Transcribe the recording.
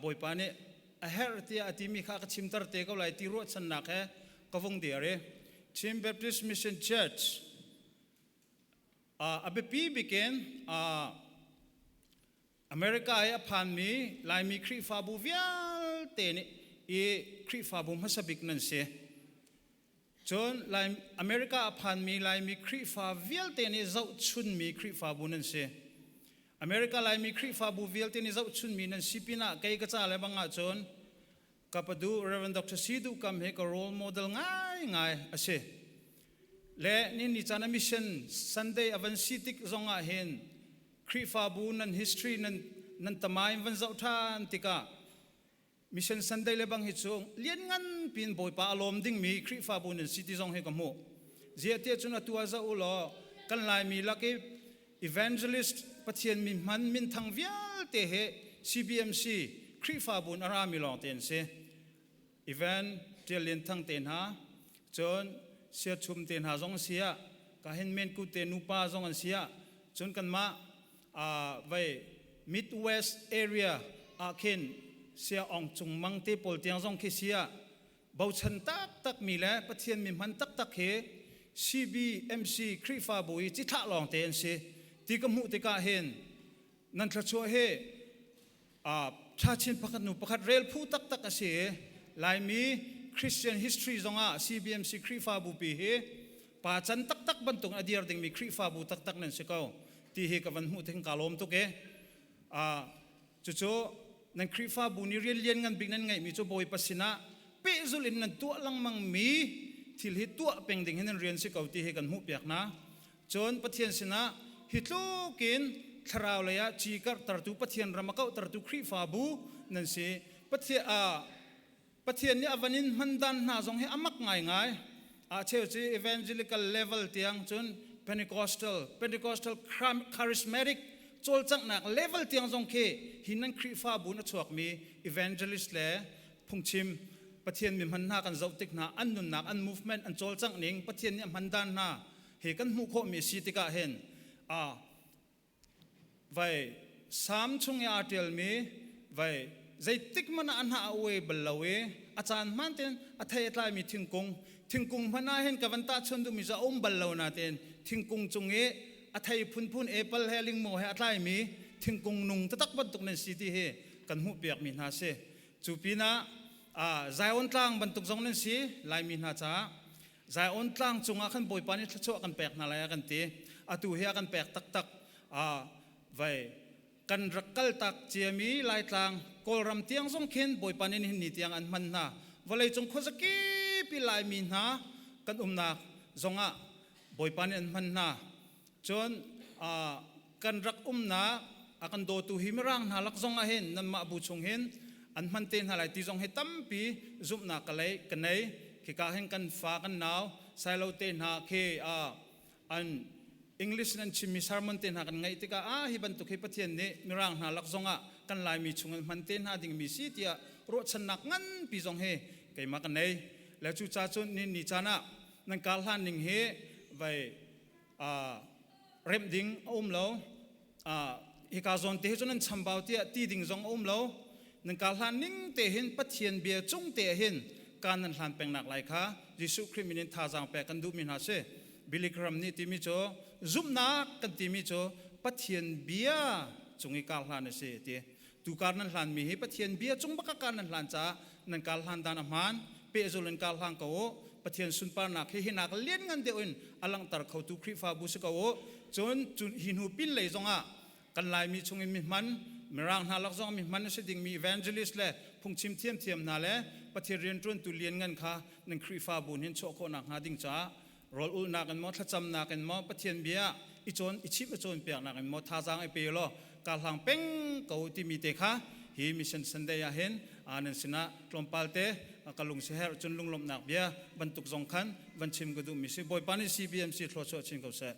Bawipa nih a herh tiah a timi kha ka chimter te ko lai ti ruahchannak he ka vung dir i Chin Baptist Mission Church a biapi bikin America i a phanmi Laimi Khrihfabu vialte nih i Khrihfabu hmasa bik nan si. Cun Lai, America a phanmi Laimi Khrihfa vialte nih zohchunmi Khrihfabu nan si. America Laimi Khrihfabu vialte nih zohchunmi nan si pinah kei ka ca le bang ahcun ka padu Reverend Dr. Sidu Kam hi ka role model ngaingai a si. Le ni ni caan a mission Sunday a van si tik zong ah hin Khrihfabu nan history nan nan tamain van zoh ṭhan tikah Mission Sunday le bang hi cu lianngan pin Bawipa a lawm dingmi Khrihfabu nan si ti zong hi ka hmuh. Ziah tiah cun atu ah zoh u law kan Laimi lak i evangelist Pathian mi hman minthang vialte he CBMC Khrihfabu in a rami lawng te an si. Evan Tial Lian Thang te hna, cun Siachum te hna zong si ah, ka hin Menku te nupa zong an si ah, cun kanmah vai Midwest area ah khin Sia Ong Cung Mang te pawl tiang zong khi si ah, bochan taktak mi le Pathian mi hman taktak hi CBMC Khrihfabu i cithlah lawng te an si ti ka hmuh tikah hin nan thluachuah hi ṭha chin pakhat nu pakhat rel phu taktak a si i Laimi Christian history zongah CBMC Khrihfabu pi hi pa can taktak bantuk a dir dingmi Khrihfabu taktak nan si ko ti hi ka van hmuh thing ka lawm tuk i cucu nan Khrihfabu nih rian lian ngan bik nan ngeihmi cu Bawipa sinah pehzulh in nan tuah lengmang mi thil hi tuah peng ding hi nan rian si ko ti hi kan hmuh piak hna. Cun Pathian sinah hi tlukin thlarau lei ah ci karhtertu Pathian ram a kauhtertu Khrihfabu nan si. Pathian, Pathian nih a van in hman dan hna zong hi a mak ngaingai. A cheu cu evangelical level tiang cun Pentecostal, Pentecostal charismatic cawlcanghnak level tiang zong khi hi nan Khrihfabu in a chuakmi evangelist le phungchim Pathian mi hman hna kan zoh tik hna an nunnak an movement an cawlcangh ning Pathian nih a hman dan hna hi kan hmuh khawhmi si tikah hin a vai Salm chung i aa ṭialmi vai zeitik hmanh ah a hnah a uai bal lo i a caan hmaan tein a thei a tlaimi thingkung thingkung hmanh ah hin ka van tahchun duhmi cu a um bal lo natein thingkung cung i a thei phunphun apple he lingmaw he a tlaimi thingkung nung taktak bantuk nan si ti hi kan hmuhpiakmi hna si. Cu pinah Zion tlang bantuk zong nan si Laimi hna caah. Zion tlang cungah khan Bawipa nih thluachuah kan pek hna lai a kan ti. Atu hi a kan pek taktak. Vai kan rak kaltak ciami Laitlang Kawlram tiang zong khin Bawipa nih nihin ni tiang an hman hna. Vawleicung khuazakip i Laimi hna kan umnak zongah Bawipa nih an hman hna. Cun kan rak umnak a kan dawtu hi Mirang hna lak zong ah hin nanmah bu chung hin an hman te hna lai ti zong hi tampi zumhnak ka lei ka nei. Khika hin kan fa kan nau sailo te hna khi an English nan chimmi sermon te hna kan ngaih tikah ah hi bantuk hi Pathian nih Mirang hna lak zongah kan Laimi chung in hman te hna dingmi si tiah ruahchannak nganpi zong hi keimah ka nei. Le cu ca cun ni ni caan ah nan kar hlan ning hi vai remh ding a um lo. Hika zawn te hi cu nan chambau tiah ti ding zong a um lo. Nan kar hlan ning te hin Pathian bia cung te hin kan nan hlan pengnak lai kha Jesuh Khrih min in thazaang pek kan duhmi hna si. Billy Graham nih timi cu zumhnak kan timi cu Pathian bia cung i kar hlan a si ti. Tu kar nan hlan mi hi Pathian bia cung bak kar nan hlan caah nan kar hlan dan a hmaan. Pehzul in kar hlang ko u. Pathian sunparnak hi hinak lianngan deuh in a langhter khotu Khrihfabu si ko u. Cun hi hnu pin lei zongah kan Laimi chungin mi hman Mirang hna lak zong mi hman a si dingmi evangelist le phungchim thiamthiam hna le Pathian rianṭuantu lianngan kha nan Khrihfabu hin chuah khawhnak hnga ding caah rawl ulhnak in maw thlacamnak in maw Pathian bia i cawn i chimh i cawnpiaknak in maw thazaang i pe law karhlang peng ko timi te kha hi Mission Sunday ah hin nan sinah tlawmpal te ka lung si herh cun lunglawmhnak bia bantuk zong khan van chim ka duhmi si. Bawipa nih CBMC thluachuah chin ko seh.